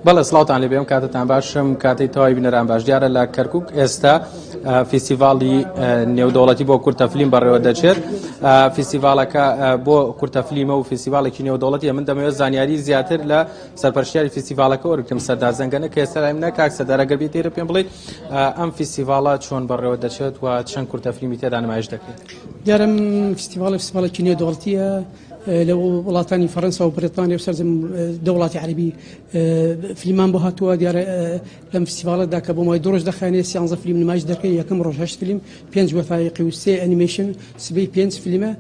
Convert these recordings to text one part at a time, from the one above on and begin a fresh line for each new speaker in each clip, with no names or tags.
بەڵێ سڵاوتان لێبێ ئەم کاتەتان باشم کاتەی تەواوی بینەران باش دیارە لە کەرکک ئێستا فیستیڤاڵی نێودەوڵەتی بۆ کورتە فلیم بەڕێوە دەچێت فیستیڤاڵەکە بۆ کورتە فلیمە و فیستیڤاڵێکی نێودەوڵەتی من دەمەوێت زانیاری زیاتر لە سەرپەرشتیاری فیستیڤاڵەکە وەربگرم سەردار زەنگەنە کە ئێستا لای منە کاک سەردار ئەگەر بێتێرە پێم بڵێیت ئەم فیستیڤاڵە چۆن بەڕێوە دەچێت و چەند کورتە فلیمی تێدا نمایش دەکرێت؟
دیارم فیستیڤاڵ فیستیڤاڵێکی نێودەوڵەتیە لە وڵاتانی فەرەنسا و بریتانیا و سەرجەم دەوڵاتی عەربی فلیمان بۆ هاتووە دیارە لەم فیستیڤاڵەدا کە بۆ ماوەی دوو ڕۆژ دەخایەنێت سیانزە فلیم نمایش دەکرێت یەکەم ڕۆژ هەشت فلیم پێنج وەثایقی و سێ ئەنیمەیشن سبەی پێنج فلیمە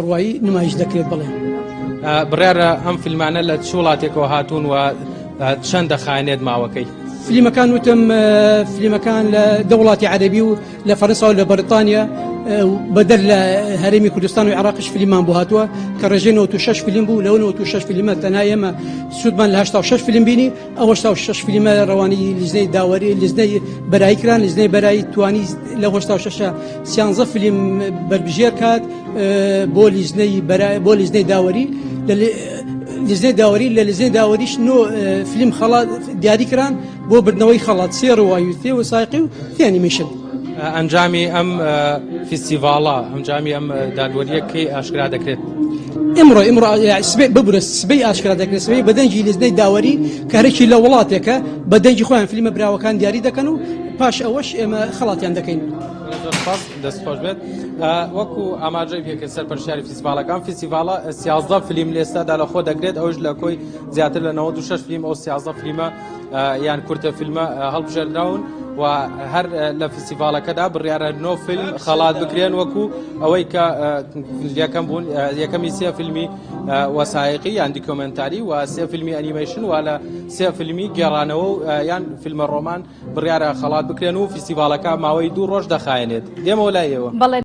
ڕوایی نمایش دەکرێت بڵێ.
بڕیارە ئەم فیلمانە لە چ وڵاتێکەوە هاتوون و چەند دەخایەنێت ماوەکەی؟
فلیمەکان وتم فلیمەکان لە دە وڵاتی عەرەبی و لە فەرەنسا و لە بەریتانیا بەدەر لە هەرێمی کوردستان و عێراقیش فلیمان بۆ هاتووە کە ڕێژەی 96 فلیم بوو لەو 96 فلیمە تەنها ئێمە سوودمان لە 86 فلیم بینی ئەو 86 فلیمە ڕەوانی لیژنەی داوەری لیژنەی بەرایی کران لیژنەی بەرایی توانی لە 86 سیانزە فلیم بەربژێر کات بۆ لیژنەی بۆ لیژنەی داوەری لیژنەی داوەری لە لیژنەی داوەریش نۆ فلیم خەڵات دیاری کران بۆ بردنەوەی خەڵات سێ ڕوایی و سێ وەسایقی و سێ ئەنیمەیشن.
ئەنجامی ئەم فیستیڤاڵە، ئەنجامی ئەم دادوەرییە کەی ئاشکرا دەکرێت؟
ئمڕۆ ئمڕۆ سبەی ببورە سبەی ئاشکرا دەکرێت سبەی بە دەنگی لیژنەی داوەری کە هەرێکی لە وڵاتێکە بە دەنگی خۆیان فلیمە براوەکان دیاری دەکەن و پاش ئەوەش ئێمە خەڵاتیان دەکەین.
زۆر سپاس دەست خۆش بێت وەکو ئاماژەی پێکرد سەرپەرشتیاری فیستیڤاڵەکان فیستیڤاڵە 13 فلیم لێستادا لە خۆ دەگرێت ئەوش لە کۆی زیاتر لە 96 فلیم ئەو 13 فلیمە یان کورتە فیلمە هەڵبژێردراون و هەر لە فیستیڤاڵەکەدا بڕیارە نۆ فیلم خەڵات بکرێن وەکو ئەوەی کە یەکەم بوون یەکەمی سێ فیلمی وەسایقی یان دیکۆمنتاری و سێ فیلمی ئەنیمەیشن و لە سێ فیلمی گێڕانەوە یان فیلمە ڕۆمان بڕیارە خەڵات بکرێن و فیستیڤاڵەکە ماوەی دوو ڕۆژ دەخایەنێت دێمەوە لای ئێوە.
بەڵێ.